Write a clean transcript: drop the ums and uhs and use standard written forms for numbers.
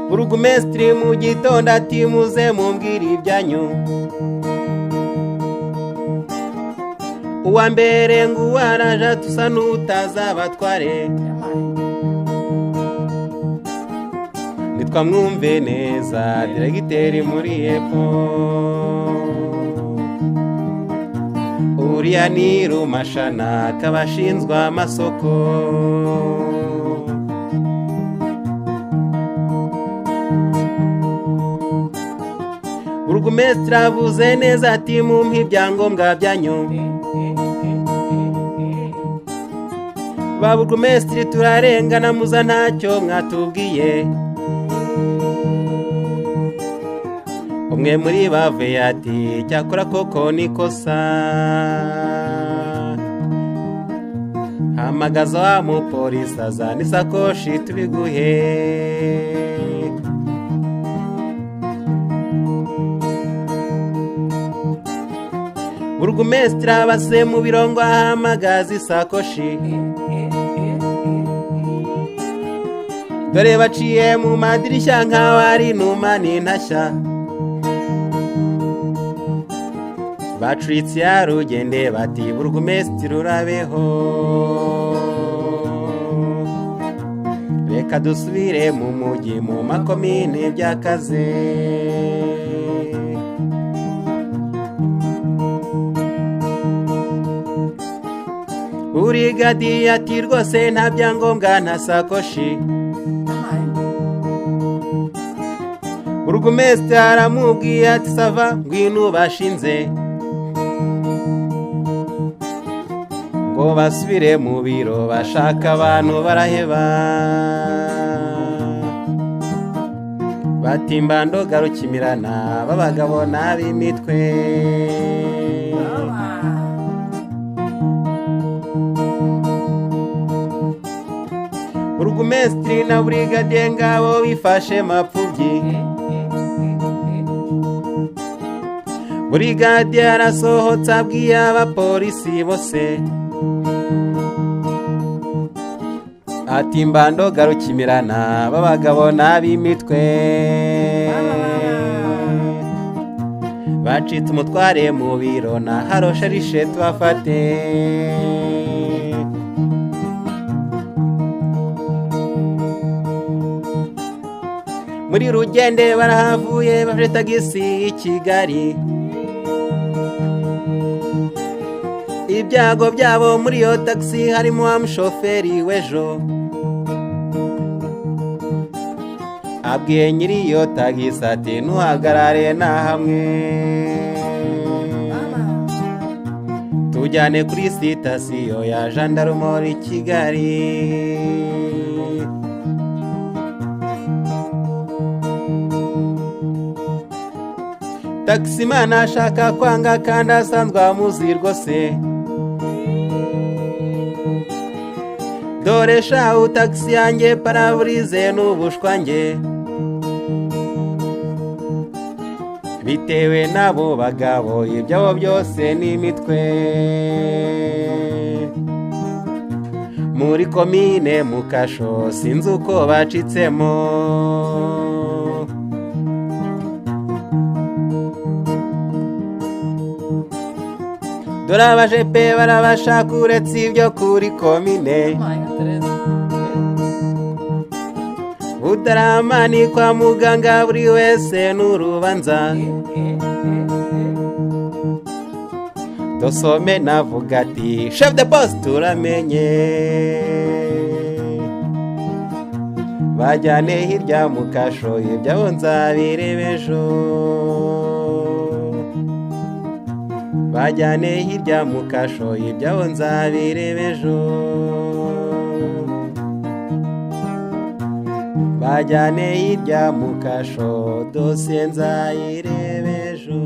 Burugumesitiri mu gitondo ati: "Muze mumbwire ibyanyu." Uwa mbere ngo uwaraje tusa n'utazi abatware. Nitwa Mwumve neza, diregiteri muri epfo. Uriya ni Rumashana, akaba ashinzwe amasoko. Burugumesitiri avuze neza ati: "Mumpe ibyangombwa byanyu." Ba burugumesitiri turarengana, muza ntacyo mwatubwiye. Umwe muri bavuye ati: "Cyakora koko nikosa, hamagaza wa mupolisi azana isakoshi tubiguhe." Burugumesitiri abase mu biro ngo ahamagaze isakoshi. Dore baciye mu madirishya nk'aho ari inuma n'intashya. Bacuritse ya rugende bati: "Burugumesitiri, urabeho, reka dusubire mu mujyi, mu makomine by'akaze." Burigadiye ati: "Rwose nta byangombwa, nta sakoshi." Burugumesitiri aramubwiye ati: "Ça va, ngwino bashinze." Ngo basubire mu biro, bashaka abantu baraheba. Bati: "Mbando garukimirana b'abagabo n'ab'imitwe." Burugumesitiri na burigadiye ngabo bifashe mapfubyi. Burigadiye arasohotse, abwiye abapolisi bose ati: "Mbando garukimirana b'abagabo n'ab'imitwe bacitse umutware mu biro na harosharishe, tubafate." Muri Rugende barahavuye, bafashe tagisi i Kigali. Ibyago byabo, muri iyo tagisi harimo wa mushoferi w'ejo. Abwiye nyiri iyo tagisi ati: "Ntuhagarare na hamwe, tujyane kuri sitasiyo ya jandarumori Kigali." Taximan ashaka kwanga kandi asanzwe amuzi rwose. "Dore shahu, tagisi yanjye pare-brise n'ubushwange bitewe n'abo bagabo, ibyabo byose n'imitwe." Muri komine mu kasho, sinzi uko bacitsemo. Dore abajepe barabashaka, uretse ibyo kuri komine Butarama kwa muganga, buri wese n'urubanza. Dosome navuga ati: "Chef de poste, uramenye bajyane hirya mu kasho, ibyabo nzabireba ejo. Bajyane hirya mu kasho, ibyabo nzabireba ejo. Bajyane hirya mu kasho, dosiye nzayireba ejo."